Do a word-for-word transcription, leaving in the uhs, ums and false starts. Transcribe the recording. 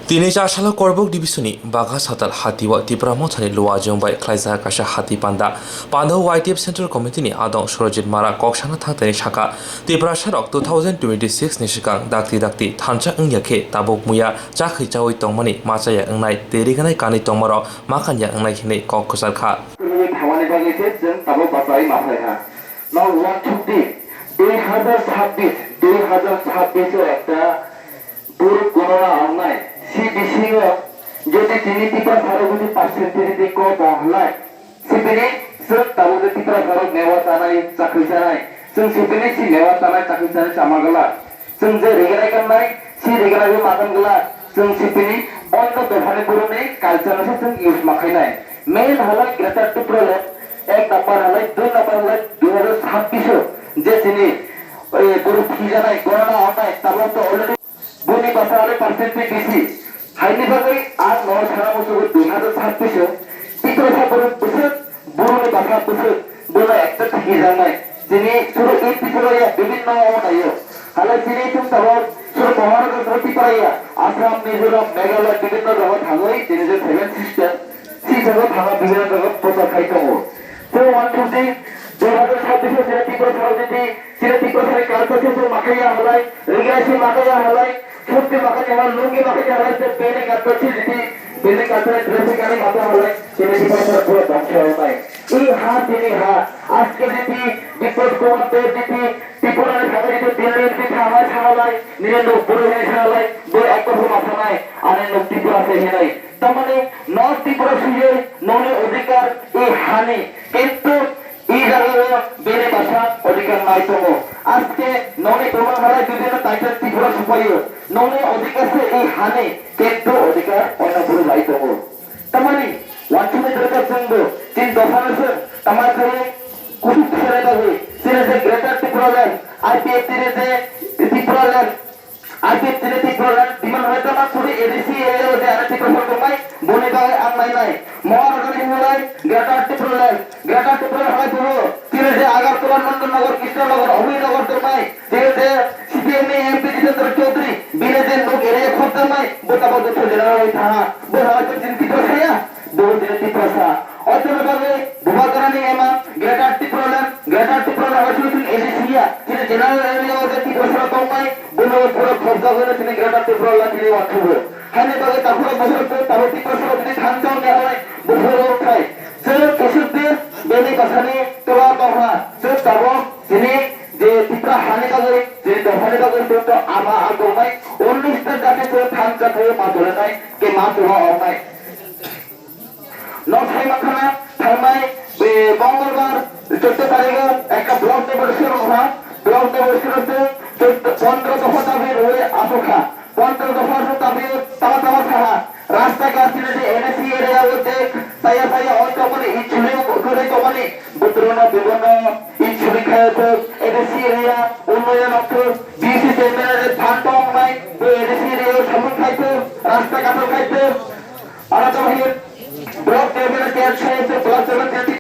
Tini Chasalo Korbuk Division-ni Bagasatal hatio Tipra Mothani Luajwng bai khlaijak kaisa hati panda. Panda-o Y T F Central Committee-ni adong Surojit Mara kok sana thangtani saka, Tiprasarok two thousand twenty-six ni swkang dakti dakti thansa wngya khe tabuk muya chakhwi chaui tongmani machaya wngnai tei riganai kanwi tongmarok makanya wngnai hinwi kok kwchar kha. Thangmani bagwi se chwng tabuk bachai ma phlai kha. Now one fifty, dui hazar sabbish, dui hazar sabbish o ekta Borok gonona wngnai, C B C o jodi tini Tiprasarok jodi percentage jodi kom tong hwnlai, sibini chwng tabuk je Tiprasarok mewa chanai, chakri chanai, chwng sibini si mewa chanai, chakri chanai chama glak. Chwng je rignai gannai, si rignai bo makan glak. Chwng sibini onno dophani borokni culture no se chwng use ma khainai. Main hwnlai Greater Tipraland, ek number hwnlai, dui number hwnlai, dui hazar sabbish o je tini, eh, borok phijanai, gonona wngnai, tabuk to already Boni bwsa ani percentage bisi. Haini bagwi ang no sana musugo dui hazar sabbish o Tiprasa borok bwswk, borokni bwsa bwswk, bono ekta thwijaknai. Chini suru e Tripura ya bibhinno o naio. Halai chini thung tabok suru Maharashtra, Tripura ya, Assam, Mizoram, Meghalaya bibhinno jaga thangwi chini je seven sister, si jaga thangma bibhinno jaga prochar khai tongo. So, one fifty, dui hazar sabbish o chini Tiprasa rajniti Chini Tiprasani culture se chwng makhaiya halai, rigai se makhaiya halai, surti makhaiya halai, lungi makhaiya halai, se bini culture se jiti, bini culture dress se kani makhaiya halai, chini Tiprasa pura dhongso wngnai. I ha chini ha, aske jiti, Bipod Kumar Deb jiti, Tripura ni thangwi jiti, Delhi jiti thanglai thanglai, nini nuk bwrwi hinwi thanglai, bo ekbar bo ma thangnai, ani nuk Tripura se hinwi. Tamani, nok Tripura suyoi, nokni odhikar, i hani, kintu, I jagao bini bwsa odhikar nai tongo. Aske nokni kwbang halai bibhinno title Tripura supaio. Nokni odhikar se i hani, kintu odhikar onno bwrwi lai tongo. Tamani, wansukni dorkar chwngbo, chini dophano chwng, tama khaio, kuthuk khainai bagwi, chini je Greater Tipraland, I P F T ni je Tipraland, I P F T ni Tipraland demand hwnwi tamo kuri A D C area o je ano Tiprasa tongmai, boni bagwi ang nainai. Maharajani hwnlai Greater Tipraland, Greater Tipraland hwnlai phuru chini je Agartala, Nandanagor, Krishnanagar, Abhayanagar tongmai, chini je C P M ni M P Jitendra Chaudhary, bini je nuk area khorjaknai, bo tamo dotho general bai thanha, bo hwnlai chini Tiprasa ya. Bo chini Tiprasa. O chini bagwi Bubagrani ema Greater Tipraland, Greater Tipraland hwnlai chini A D C ya. Chini general area o je Tiprasa tongmai, bono pura khobjagwi chini Greater Tipraland chini wathugo. Haini bagwi takhura bohor ko tabo Tiprasa chini thansa ni hwnlai bohor o thai. Chwng kisuk de bini bwsani tola tongha. Chwng tabo chini je Tipra hani bagwi, chini dophani bagwi chwng to ama agomai. Unnish ta jati chwng thansa khe ma tolenai, ke ma tola ongnai. Nok sai makhana thangnai, eh, Mongolbar chuddo tarikh o ekta block demonstration wngkha. Block demonstration se chuddo, pondro dopha dabi rwi aswk kha. Pondro dopha se dabi tama tama saha. Rasta ghat chini je N A C area o je saya saya oi tongmani, ichuli kwrwi tongmani, butrino bibono ichuli khayo to N A C area unnoyon okto. B C chairman ore phan tongnai, bo A D C area o samung khai to, rasta ghat o khai